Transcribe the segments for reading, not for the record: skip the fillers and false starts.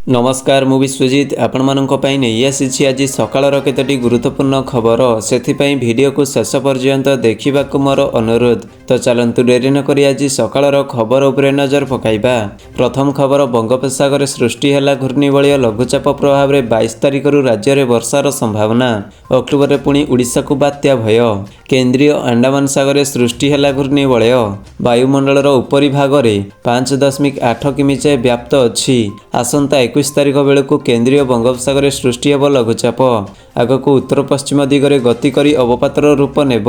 ନମସ୍କାର, ମୁଁ ବିଶ୍ୱଜିତ ଆପଣମାନଙ୍କ ପାଇଁ ନେଇ ଆସିଛି ଆଜି ସକାଳର କେତୋଟି ଗୁରୁତ୍ୱପୂର୍ଣ୍ଣ ଖବର। ସେଥିପାଇଁ ଭିଡ଼ିଓକୁ ଶେଷ ପର୍ଯ୍ୟନ୍ତ ଦେଖିବାକୁ ମୋର ଅନୁରୋଧ। ତ ଚାଲନ୍ତୁ, ଡେରି ନକରି ଆଜି ସକାଳର ଖବର ଉପରେ ନଜର ପକାଇବା। ପ୍ରଥମ ଖବର, ବଙ୍ଗୋପସାଗରରେ ସୃଷ୍ଟି ହେଲା ଘୂର୍ଣ୍ଣିବଳୟ। ଲଘୁଚାପ ପ୍ରଭାବରେ 22 ତାରିଖରୁ ରାଜ୍ୟରେ ବର୍ଷାର ସମ୍ଭାବନା। ଅକ୍ଟୋବରରେ ପୁଣି ଓଡ଼ିଶାକୁ ବାତ୍ୟା ଭୟ। କେନ୍ଦ୍ରୀୟ ଆଣ୍ଡାମାନ ସାଗରରେ ସୃଷ୍ଟି ହେଲା ଘୂର୍ଣ୍ଣିବଳୟ। ବାୟୁମଣ୍ଡଳର ଉପରି ଭାଗରେ 5.8 କିମି ଯାଏ ବ୍ୟାପ୍ତ ଅଛି। ଆସନ୍ତା 21 ତାରିଖ ବେଳକୁ କେନ୍ଦ୍ରୀୟ ବଙ୍ଗୋପସାଗରରେ ସୃଷ୍ଟି ହେବ ଲଘୁଚାପ। ଆଗକୁ ଉତ୍ତର ପଶ୍ଚିମ ଦିଗରେ ଗତି କରି ଅବପାତର ରୂପ ନେବ।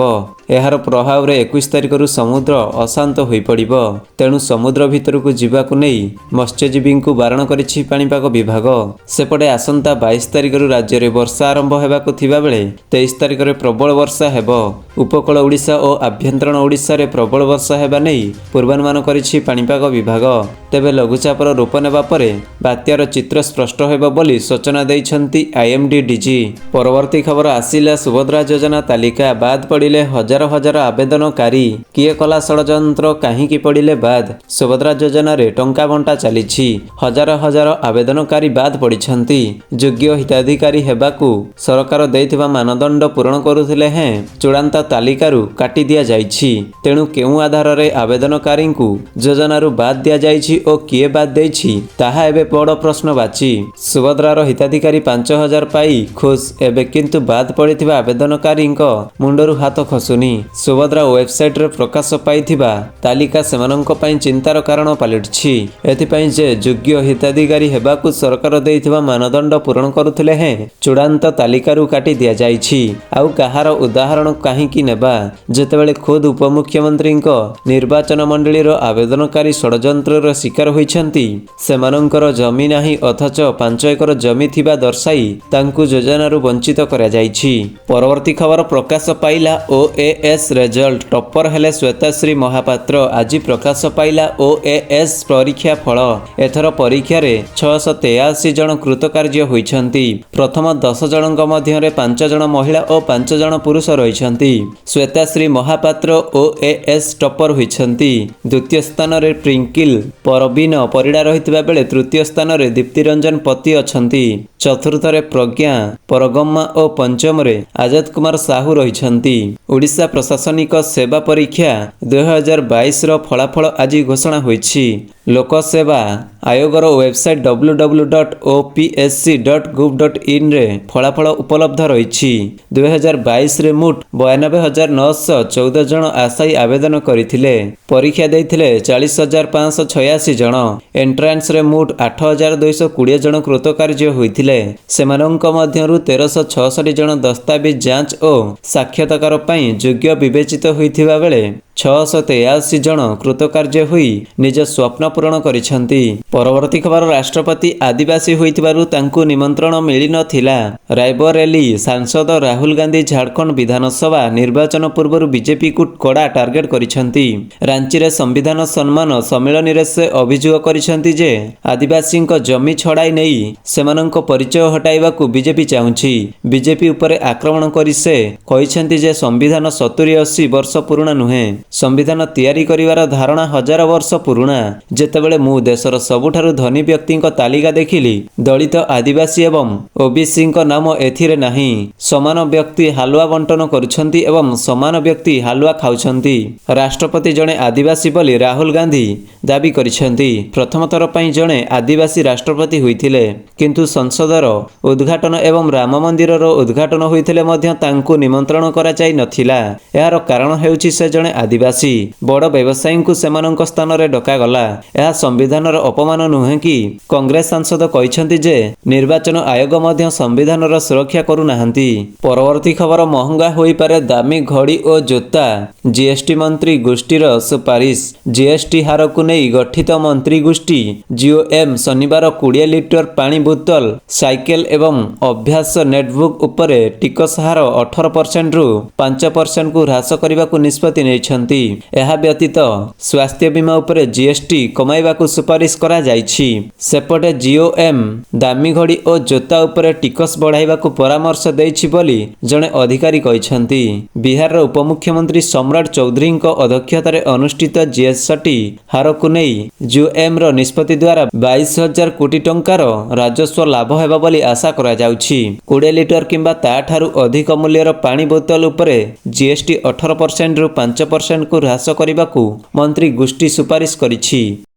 ଏହାର ପ୍ରଭାବରେ 21 ତାରିଖରୁ ସମୁଦ୍ର ଅଶାନ୍ତ ହୋଇପଡ଼ିବ। ତେଣୁ ସମୁଦ୍ର ଭିତରକୁ ଯିବାକୁ ନେଇ ମତ୍ସ୍ୟଜୀବୀଙ୍କୁ ବାରଣ କରିଛି ପାଣିପାଗ ବିଭାଗ। ସେପଟେ ଆସନ୍ତା 22 ତାରିଖରୁ ରାଜ୍ୟରେ ବର୍ଷା ଆରମ୍ଭ ହେବାକୁ ଥିବାବେଳେ 23 ତାରିଖରେ ପ୍ରବଳ ବର୍ଷା ହେବ। ଉପକୂଳ ଓଡ଼ିଶା ଓ ଆଭ୍ୟନ୍ତରୀଣ ଓଡ଼ିଶାରେ ପ୍ରବଳ ବର୍ଷା ହେବା ନେଇ ପୂର୍ବାନୁମାନ କରିଛି ପାଣିପାଗ ବିଭାଗ। ତେବେ ଲଘୁଚାପର ରୂପ ନେବା ପରେ ବାତ୍ୟାର ଚିତ୍ର ସ୍ପଷ୍ଟ ହେବ ବୋଲି ସୂଚନା ଦେଇଛନ୍ତି ଆଇଏମ୍ଡି ଡିଜି। ପରବର୍ତ୍ତୀ ଖବର ଆସିଲା, ସୁଭଦ୍ରା ଯୋଜନା ତାଲିକା ବାଦ୍ ପଡ଼ିଲେ ହଜାର ହଜାର ଆବେଦନକାରୀ। କିଏ କଲା ଷଡ଼ଯନ୍ତ୍ର, କାହିଁକି ପଡ଼ିଲେ ବାଦ୍? ସୁଭଦ୍ରା ଯୋଜନାରେ ଟଙ୍କା ବଣ୍ଟା ଚାଲିଛି। ହଜାର ହଜାର ଆବେଦନକାରୀ ବାଦ୍ ପଡ଼ିଛନ୍ତି। ଯୋଗ୍ୟ ହିତାଧିକାରୀ ହେବାକୁ ସରକାର ଦେଇଥିବା ମାନଦଣ୍ଡ ପୂରଣ କରୁଥିଲେ ହେଁ ଚୂଡ଼ାନ୍ତ ତାଲିକାରୁ କାଟି ଦିଆଯାଇଛି। ତେଣୁ କେଉଁ ଆଧାରରେ ଆବେଦନକାରୀଙ୍କୁ ଯୋଜନାରୁ ବାଦ୍ ଦିଆଯାଇଛି ଓ କିଏ ବାଦ୍ ଦେଇଛି, ତାହା ଏବେ ବଡ଼ ପ୍ରଶ୍ନବାଚୀ। ସୁଭଦ୍ରାର ହିତାଧିକାରୀ 5000 ପାଇ ଖୁସ୍ ଏବେ, କିନ୍ତୁ ବାଦ୍ ପଡ଼ିଥିବା ଆବେଦନକାରୀଙ୍କ ମୁଣ୍ଡରୁ ହାତ ଖସୁନି। ସୁଭଦ୍ରା ୱେବସାଇଟରେ ପ୍ରକାଶ ପାଇଥିବା ତାଲିକା ସେମାନଙ୍କ ପାଇଁ ଚିନ୍ତାର କାରଣ ପାଲଟିଛି। ଏଥିପାଇଁ ଯେ ଯୋଗ୍ୟ ହିତାଧିକାରୀ ହେବାକୁ ସରକାର ଦେଇଥିବା ମାନଦଣ୍ଡ ପୂରଣ କରୁଥିଲେ ହେଁ ଚୂଡ଼ାନ୍ତ ତାଲିକାରୁ କାଟି ଦିଆଯାଇଛି। ଆଉ କାହାର ଉଦାହରଣ କାହିଁକି ନେବା, ଯେତେବେଳେ ଖୋଦ୍ ଉପମୁଖ୍ୟମନ୍ତ୍ରୀଙ୍କ ନିର୍ବାଚନ ମଣ୍ଡଳୀର ଆବେଦନକାରୀ ଷଡ଼ଯନ୍ତ୍ରର ଶିକାର ହୋଇଛନ୍ତି। ସେମାନଙ୍କର ଜମି ନାହିଁ, ଅଥଚ 5 ଏକର ଜମି ଥିବା ଦର୍ଶାଇ ତାଙ୍କୁ ଯୋଜନାରୁ ବଞ୍ଚିତ କରାଯାଇଛି। ପରବର୍ତ୍ତୀ ଖବର, ପ୍ରକାଶ ପାଇଲା ଓଏଏସ୍ ରେଜଲ୍ଟ, ଟପ୍ପର ହେଲେ ଶ୍ୱେତାଶ୍ରୀ ମହାପାତ୍ର। ଆଜି ପ୍ରକାଶ ପାଇଲା ଓଏଏସ୍ ପରୀକ୍ଷା ଫଳ। ଏଥର ପରୀକ୍ଷାରେ 683 ଜଣ କୃତକାର୍ଯ୍ୟ ହୋଇଛନ୍ତି। ପ୍ରଥମ 10 ଜଣଙ୍କ ମଧ୍ୟରେ 5 ଜଣ ମହିଳା ଓ 5 ଜଣ ପୁରୁଷ ରହିଛନ୍ତି। ଶ୍ୱେତାଶ୍ରୀ ମହାପାତ୍ର ଓଏଏସ୍ ଟପ୍ପର ହୋଇଛନ୍ତି। ଦ୍ୱିତୀୟ ସ୍ଥାନରେ ପ୍ରିଙ୍କିଲ ପରବୀନ ପରିଡ଼ା ରହିଥିବା ବେଳେ ତୃତୀୟ ସ୍ଥାନରେ ଦୀପ୍ତିରଞ୍ଜନ ପତି ଅଛନ୍ତି। ଚତୁର୍ଥରେ ପ୍ରଜ୍ଞା ପରଗମ୍ମା ଓ ପଞ୍ଚମରେ ଆଜାଦ କୁମାର ସାହୁ ରହିଛନ୍ତି। ଓଡ଼ିଶା ପ୍ରଶାସନିକ ସେବା ପରୀକ୍ଷା 2022ର ଫଳାଫଳ ଆଜି ଘୋଷଣା ହୋଇଛି। ଲୋକସେବା ଆୟୋଗର ୱେବସାଇଟ୍ ww.opsc.gov.inରେ ଫଳାଫଳ ଉପଲବ୍ଧ ରହିଛି। 2022ରେ ମୋଟ 92,914 ଜଣ ଆଶାୟୀ ଆବେଦନ କରିଥିଲେ। ପରୀକ୍ଷା ଦେଇଥିଲେ 40,586 ଜଣ। ଏଣ୍ଟ୍ରାନ୍ସରେ ମୋଟ 8220 ଜଣ କୃତକାର୍ଯ୍ୟ ହୋଇଥିଲେ। ସେମାନଙ୍କ ମଧ୍ୟରୁ 1366 ଜଣ ଦସ୍ତାବିଜ ଯାଞ୍ଚ ଓ ସାକ୍ଷାତକାର ପାଇଁ ଯୋଗ୍ୟ ବିବେଚିତ ହୋଇଥିବା ବେଳେ 683 ଜଣ କୃତକାର୍ଯ୍ୟ ହୋଇ ନିଜ ସ୍ୱପ୍ନ ପୂରଣ କରିଛନ୍ତି। ପରବର୍ତ୍ତୀ ଖବର, ରାଷ୍ଟ୍ରପତି ଆଦିବାସୀ ହୋଇଥିବାରୁ ତାଙ୍କୁ ନିମନ୍ତ୍ରଣ ମିଳିନଥିଲା। ରାୟବରେଲି ସାଂସଦ ରାହୁଲ ଗାନ୍ଧୀ ଝାଡ଼ଖଣ୍ଡ ବିଧାନସଭା ନିର୍ବାଚନ ପୂର୍ବରୁ ବିଜେପିକୁ କଡ଼ା ଟାର୍ଗେଟ କରିଛନ୍ତି। ରାଞ୍ଚିରେ ସମ୍ବିଧାନ ସମ୍ମାନ ସମ୍ମିଳନୀରେ ସେ ଅଭିଯୋଗ କରିଛନ୍ତି ଯେ ଆଦିବାସୀଙ୍କ ଜମି ଛଡ଼ାଇ ନେଇ ସେମାନଙ୍କ ପରିଚୟ ହଟାଇବାକୁ ବିଜେପି ଚାହୁଁଛି। ବିଜେପି ଉପରେ ଆକ୍ରମଣ କରି ସେ କହିଛନ୍ତି ଯେ ସମ୍ବିଧାନ 70-80 ବର୍ଷ ପୁରୁଣା ନୁହେଁ, ସମ୍ବିଧାନ ତିଆରି କରିବାର ଧାରଣା ହଜାର ବର୍ଷ ପୁରୁଣା। ଯେତେବେଳେ ମୁଁ ଦେଶର ସବୁଠାରୁ ଧନୀ ବ୍ୟକ୍ତିଙ୍କ ତାଲିକା ଦେଖିଲି, ଦଳିତ, ଆଦିବାସୀ ଏବଂ ଓବିସିଙ୍କ ନାମ ଏଥିରେ ନାହିଁ। ସମାନ ବ୍ୟକ୍ତି ହାଲୁଆ ବଣ୍ଟନ କରୁଛନ୍ତି ଏବଂ ସମାନ ବ୍ୟକ୍ତି ହାଲୁଆ ଖାଉଛନ୍ତି। ରାଷ୍ଟ୍ରପତି ଜଣେ ଆଦିବାସୀ ବୋଲି ରାହୁଲ ଗାନ୍ଧୀ ଦାବି କରିଛନ୍ତି। ପ୍ରଥମ ଥର ପାଇଁ ଜଣେ ଆଦିବାସୀ ରାଷ୍ଟ୍ରପତି ହୋଇଥିଲେ, କିନ୍ତୁ ସଂସଦର ଉଦ୍ଘାଟନ ଏବଂ ରାମ ମନ୍ଦିରର ଉଦ୍ଘାଟନ ହୋଇଥିଲେ ମଧ୍ୟ ତାଙ୍କୁ ନିମନ୍ତ୍ରଣ କରାଯାଇ ନଥିଲା। ଏହାର କାରଣ ହେଉଛି ସେ ଜଣେ ଆଦିବାସୀ। ବଡ଼ ବ୍ୟବସାୟୀଙ୍କୁ ସେମାନଙ୍କ ସ୍ଥାନରେ ଡକାଗଲା। ଏହା ସମ୍ବିଧାନର ଅପମାନ ନୁହେଁ କି? କଂଗ୍ରେସ ସାଂସଦ କହିଛନ୍ତି ଯେ ନିର୍ବାଚନ ଆୟୋଗ ମଧ୍ୟ ସମ୍ବିଧାନର ସୁରକ୍ଷା କରୁନାହାନ୍ତି। ପରବର୍ତ୍ତୀ ଖବର, ମହଙ୍ଗା ହୋଇପାରେ ଦାମୀ ଘଡ଼ି ଓ ଜୋତା, ଜିଏସଟି ମନ୍ତ୍ରୀ ଗୋଷ୍ଠୀର ସୁପାରିଶ। ଜିଏସଟି ହାରକୁ ନେଇ ଗଠିତ ମନ୍ତ୍ରୀ ଗୋଷ୍ଠୀ ଜିଓଏମ୍ ଶନିବାର 20 ଲିଟର ପାଣି ବୋତଲ, ସାଇକେଲ ଏବଂ ଅଭ୍ୟାସ ନେଟବୁକ୍ ଉପରେ ଟିକସ ହାର 18 ପରସେଣ୍ଟରୁ 5 ପରସେଣ୍ଟକୁ ହ୍ରାସ କରିବାକୁ ନିଷ୍ପତ୍ତି ନେଇଛନ୍ତି। କହିଛନ୍ତି। ଏହା ବ୍ୟତୀତ ସ୍ୱାସ୍ଥ୍ୟ ବୀମା ଉପରେ ଜିଏସଟି କମାଇବାକୁ ସୁପାରିଶ କରାଯାଇଛି। ସେପଟେ ଜିଓଏମ୍ ଦାମୀ ଘଡ଼ି ଓ ଜୋତା ଉପରେ ଟିକସ ବଢ଼ାଇବାକୁ ପରାମର୍ଶ ଦେଇଛି ବୋଲି ଜଣେ ଅଧିକାରୀ କହିଛନ୍ତି। ବିହାରର ଉପମୁଖ୍ୟମନ୍ତ୍ରୀ ସମ୍ରାଟ ଚୌଧୁରୀଙ୍କ ଅଧ୍ୟକ୍ଷତାରେ ଅନୁଷ୍ଠିତ ଜିଏସଟି ହାରକୁ ନେଇ ଜିଓଏମ୍ର ନିଷ୍ପତ୍ତି ଦ୍ୱାରା 22,000 କୋଟି ଟଙ୍କାର ରାଜସ୍ୱ ଲାଭ ହେବ ବୋଲି ଆଶା କରାଯାଉଛି। 20 ଲିଟର କିମ୍ବା ତା'ଠାରୁ ଅଧିକ ମୂଲ୍ୟର ପାଣି ବୋତଲ ଉପରେ ଜିଏସଟି 18 ପରସେଣ୍ଟରୁ 5 ପରସେଣ୍ଟକୁ ହ୍ରାସ କରିବାକୁ ମନ୍ତ୍ରୀ ଗୋଷ୍ଠୀ ସୁପାରିଶ କରିଛି।